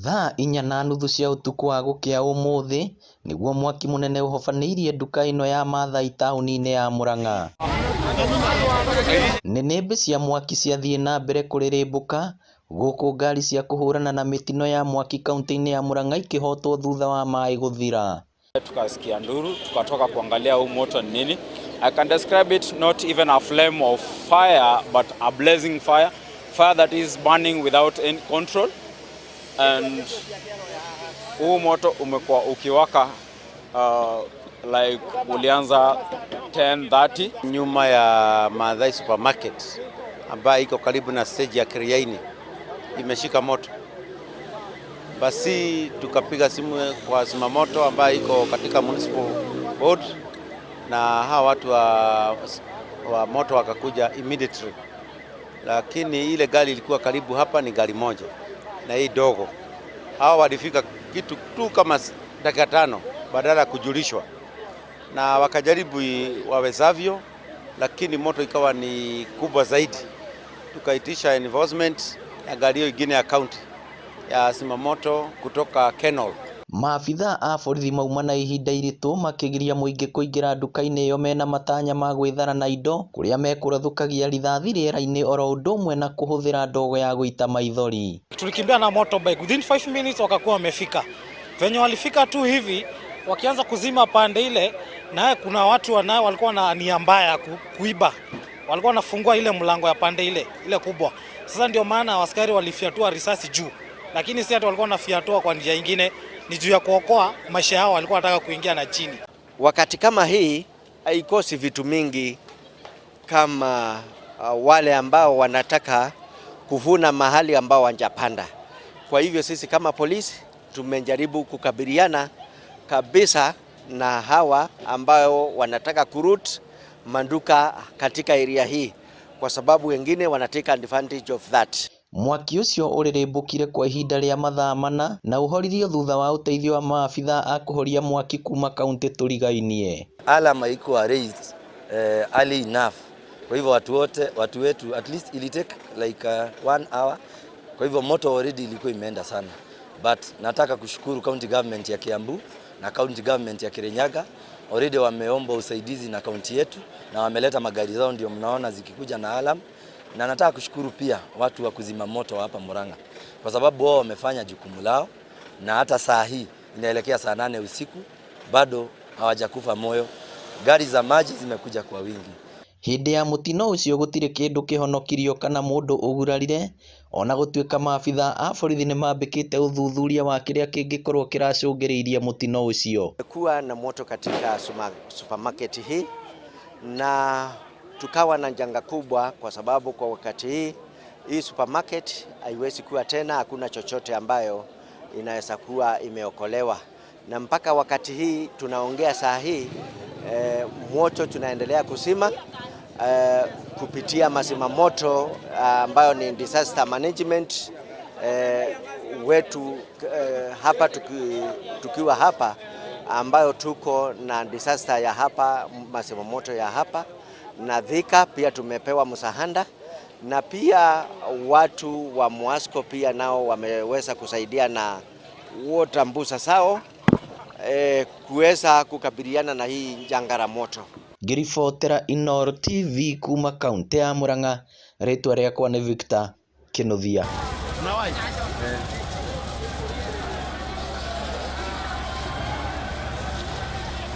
Thaa inya na nuthu cia ũtukũ wa gũkĩa ũmũthĩ nĩguo mwaki mũnene ũhobanĩirie nduka ĩno ya Mathai taũni-inĩ ya Murang'a. Nĩnĩmbĩ cia mwaki ciathiĩ na mbere kũrĩrĩmbũka gũkũ ngari cia kũhũrana na mĩtino ya mwaki kaunti-inĩ ya Murang'a ikĩhotwo thutha wa maĩ gũthira. Tukasikia nduru, tukatoka kuangalia huu moto ni nini. I can describe it not even a flame of fire but a blazing fire, fire that is burning without any control. And huu moto umekuwa ukiwaka like ulianza 10:30. Nyuma ya Maathai Supermarket ambayo iko karibu na stage ya Kiriaini imeshika moto. Basi tukapiga simu kwa zimamoto ambayo iko katika municipal board, na hawa watu wa moto wakakuja immediately, lakini ile gari ilikuwa karibu hapa ni gari moja na hii dogo. Hawa walifika kitu tu kama dakika 5 badala ya kujulishwa, na wakajaribu wawezavyo, lakini moto ikawa ni kubwa zaidi. Tukaitisha enforcement ya gari hiyo ingine ya county ya zimamoto kutoka Kenol. Maabithaa a borithi mauma na ihinda iritũ makĩgiria mũingĩ kũingĩra nduka-inĩ ĩyo mena matanya ma gwĩthara na indo kũrĩa mekũrathũkagia rithathi rĩera-inĩ oro ũndũ ũmwe na kũhũthĩra ndogo ya gũita maithori. Tulikimbia na motorbike within 5 minutes wakakuwa wamefika. Venye walifika tu hivi wakianza kuzima pande ile, na kuna watu wanao walikuwa na nia mbaya kuiba, walikuwa wanafungua ile mlango ya pande ile ile kubwa. Sasa ndio maana askari walifyatua risasi juu, lakini si ati walikuwa wanafyatua kwa njia nyingine, ni juu ya kuokoa maisha yao, walikuwa wanataka kuingia na chini. Wakati kama hii haikosi vitu mingi kama wale ambao wanataka kuvuna mahali ambao wanjapanda. Kwa hivyo sisi kama polisi tumejaribu kukabiliana kabisa na hawa ambao wanataka kuloot maduka katika area hii, kwa sababu wengine wanatake advantage of that. Mwaki ũcio ũrĩrĩmbũkire kwa ihinda rĩa mathaa 4 na ũhoririo thutha wa ũteithio wa maabithaa a kũhoria mwaki kuma kaunti tũrigainie. Alarm haikuwa raised early enough. Kwa hivyo watu wote, watu wetu at least ili take like one hour. Kwa hivyo moto already ilikuwa imeenda sana, but nataka kushukuru county government ya Kiambu na county government ya Kirinyaga, already wameomba usaidizi na county yetu na wameleta magari zao, ndio mnaona zikikuja na alarm. Na nataka kushukuru pia watu wa kuzima moto hapa Murang'a kwa sababu wao wamefanya jukumu lao, na hata saa hii inaelekea saa 8 usiku bado hawajakufa moyo. Gari za maji zimekuja kwa wingi. Hĩndĩ ya mũtino ũcio gũtirĩ kĩndũ kĩhonokirio kana mũndũ ũgurarire ona gũtuĩka maabithaa a borithi nĩmambĩkĩte ũthuthuria wa kĩrĩa kĩngĩkorwo kĩracũngĩrĩirie mũtino ũcio. Kuwa na moto katika supermarket hii na tukawa na janga kubwa, kwa sababu kwa wakati hii supermarket haiwezi kuwa tena, hakuna chochote ambayo inaweza kuwa imeokolewa, na mpaka wakati hii tunaongea saa hii moto tunaendelea kuzima kupitia mazima moto ambayo ni disaster management wetu hapa tukiwa hapa ambayo tuko na disaster ya hapa, mazima moto ya hapa na Thika pia tumepewa msaada, na pia watu wa Mwasco pia nao wameweza kusaidia na water bowser zao kuweza kukabiliana na hii janga la moto. Ngĩribotera Inooro TV kuma kaunti ya Murang'a, rĩtwa rĩakwa nĩ Victor Kinuthia.